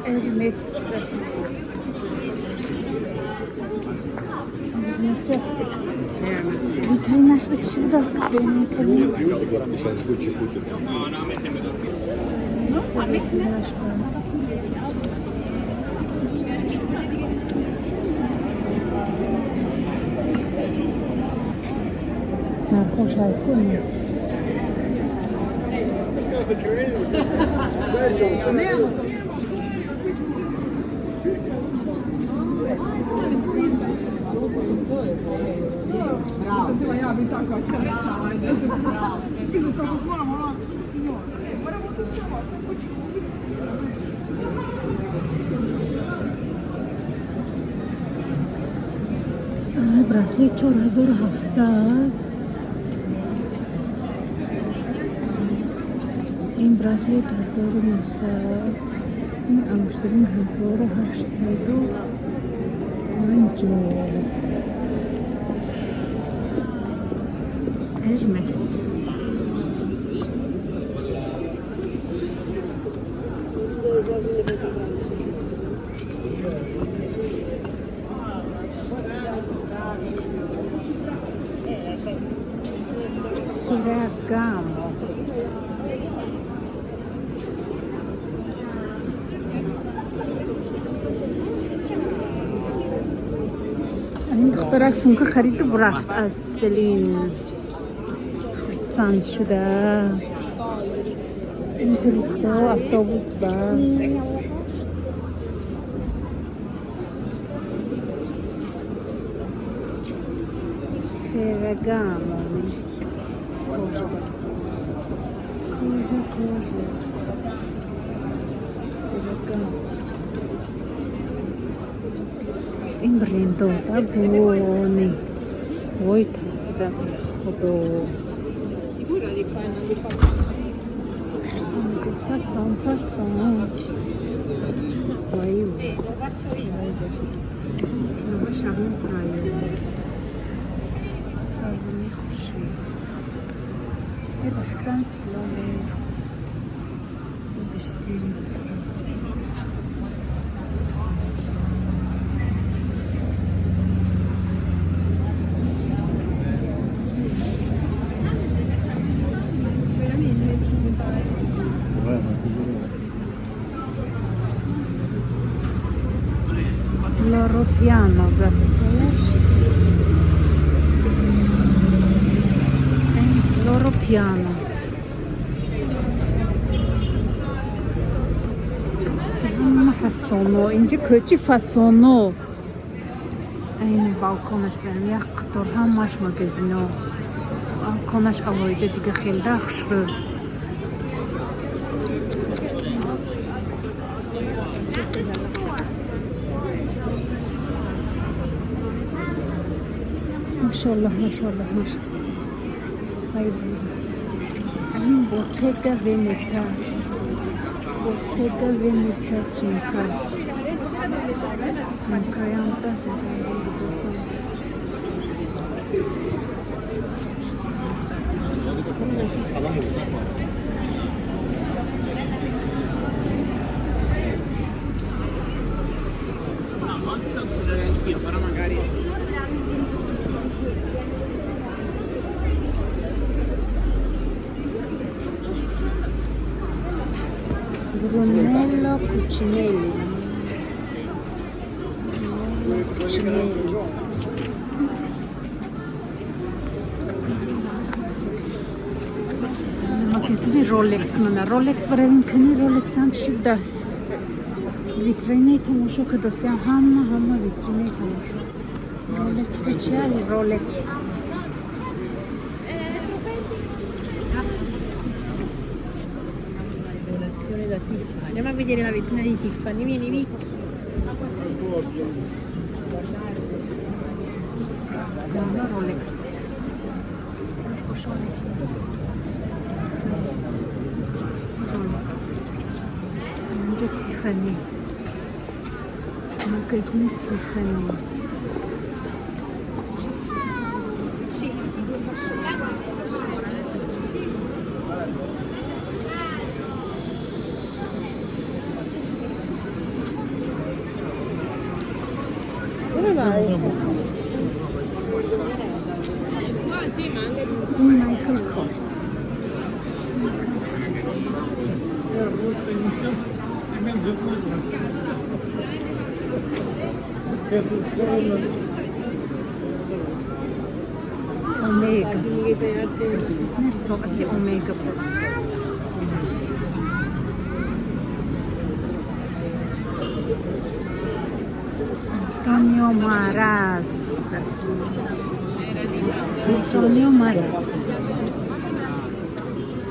Hermes. Hermes. Витринаш ба чӣ будааст? Бенкани. Сейчас Гуччи купит. Витринаш ба. Нархош ҳайкун. Ja bi tako sreća, ajde. Mislim, samo moramo, ono, moramo tu samo, Браслет 4700. Ин браслет 1900. Ин ангуштарин 1850. Hermes. Ferragamo. Ин духтарак сумка хариду, рафт аз Селин. Хурсанд шуда. Ин туристо автобус ба. Ferragamo. Кожа бас. Кожа, кожа. Ferragamo. Ин брендода буони. Вой, тарсидам, худо. Фасон, фасон. Вай, тилова Шабнам Сурайё. Фарзонаи Хуршед. Е, ба фикрам, тилло не. Бижутерия, ба фикрам. Loro Piano браслет. Loro Piano. Ча ҳама фасоно. Инҷа кӯчи фасоно. Айни балконаш берам. Як қатор ҳамаш магазино. Балконаш алоҳида дига хелда хушрӯ. Машаллоҳ, машаллоҳ, машаллоҳ. Вай, вай, вай. Ин Bottega Veneta. Bottega Veneta сумка. Сумкаям даст, инҷа либосам даст. 가방에 못살 거야. Anch'io, però magari. Brunello Cucinelli. Brunello Cucinelli. Магазини Rolex мана. Rolex баравим кани, Rolex ан чӣ будааст? Витринаи тамошо кадосиям, ҳама ҳама витринаи тамошо. Rolex ба чи али Rolex? Donazione da Tiffany. Andiamo a vedere la vetrina di Tiffany, vieni, vieni. Дана Rolex. Хушо нест. Rolex. Инҷа Tiffany. Магазини Tiffany. Sì, due persone. Michael Kors. Omega. Не соати Омега боз. Антонио Мараз. Антонио Мараз.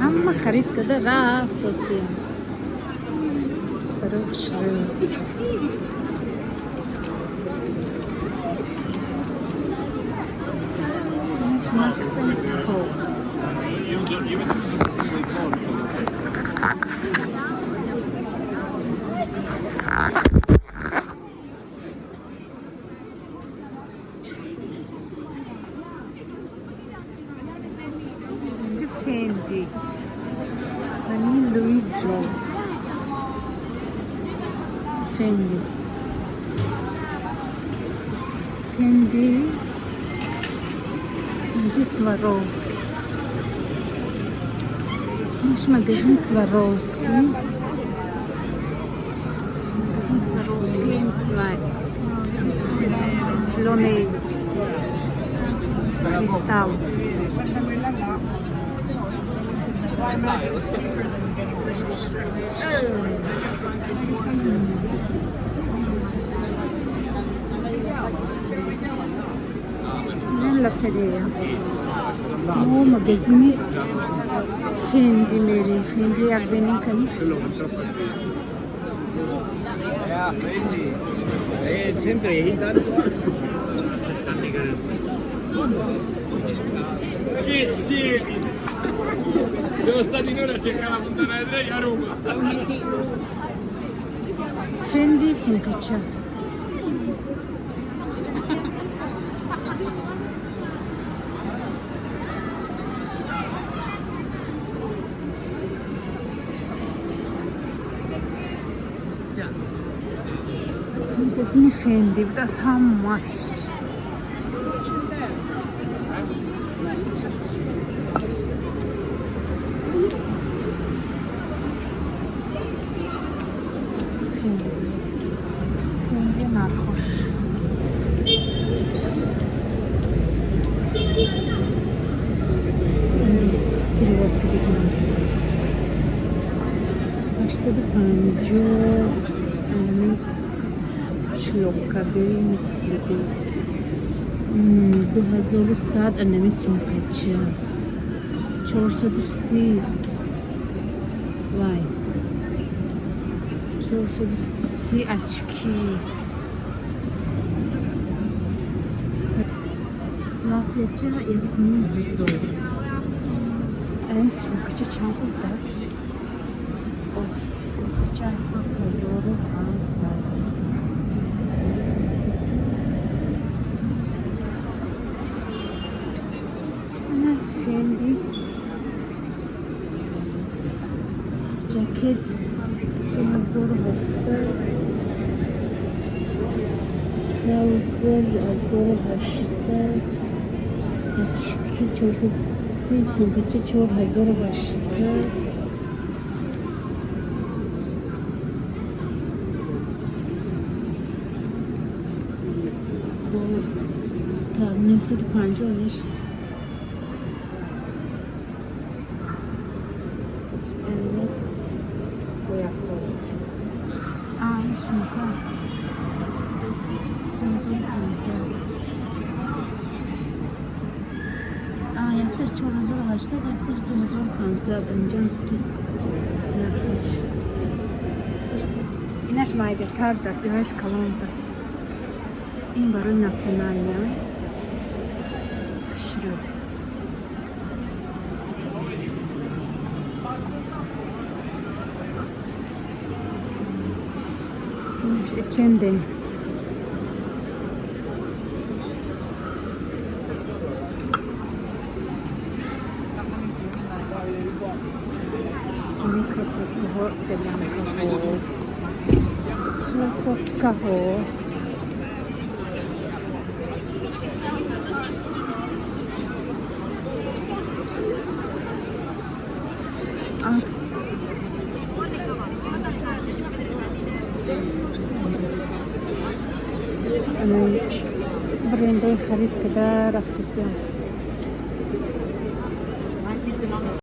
Ҳама харид карда рафт осия. Духтарои хушрӯ. Max Co. Инҷа Fendi. Мани Луиджо. Fendi. Fendi. Инҷа Сваровски. Наш магазин Сваровски. Магазин Сваровски. Вай. Зелёный кристалл. Лотерея. Мо магазини Фенди мерим. Фенди як бинем кани. Che scemi! Sono stati in ora a cercare la Fontana di Trevi a Roma. Фенди сумкача. Магазини Фенди буд аз ҳамаш. Фенди. Фенди нархош. Английски перевод кардагиам. 850 ами шлёпкаби туфлиби. 2100 анами сумкача. 430 вай. 430 очки. Платьяча 1500. Ин сумкача чанд пул даст? Ох, сумкача 7500. Ана Фенди. Жакет 2700. Траузер 1800. Очки 430, сумкача 4800. Бо та 950 ниш. Бояфзол. А, ин сумка 2500. А, якташ 4800, якташ 2500. Инҷа нархош. Инаш майдатар даст, инаш калон даст. Ин барои национальная. Хушрӯ. Инаш H&M. Ини кроссовкаҳо, итальянкаҳо. Кроссовкаҳо. Ана, брендои харид када рафтусиям.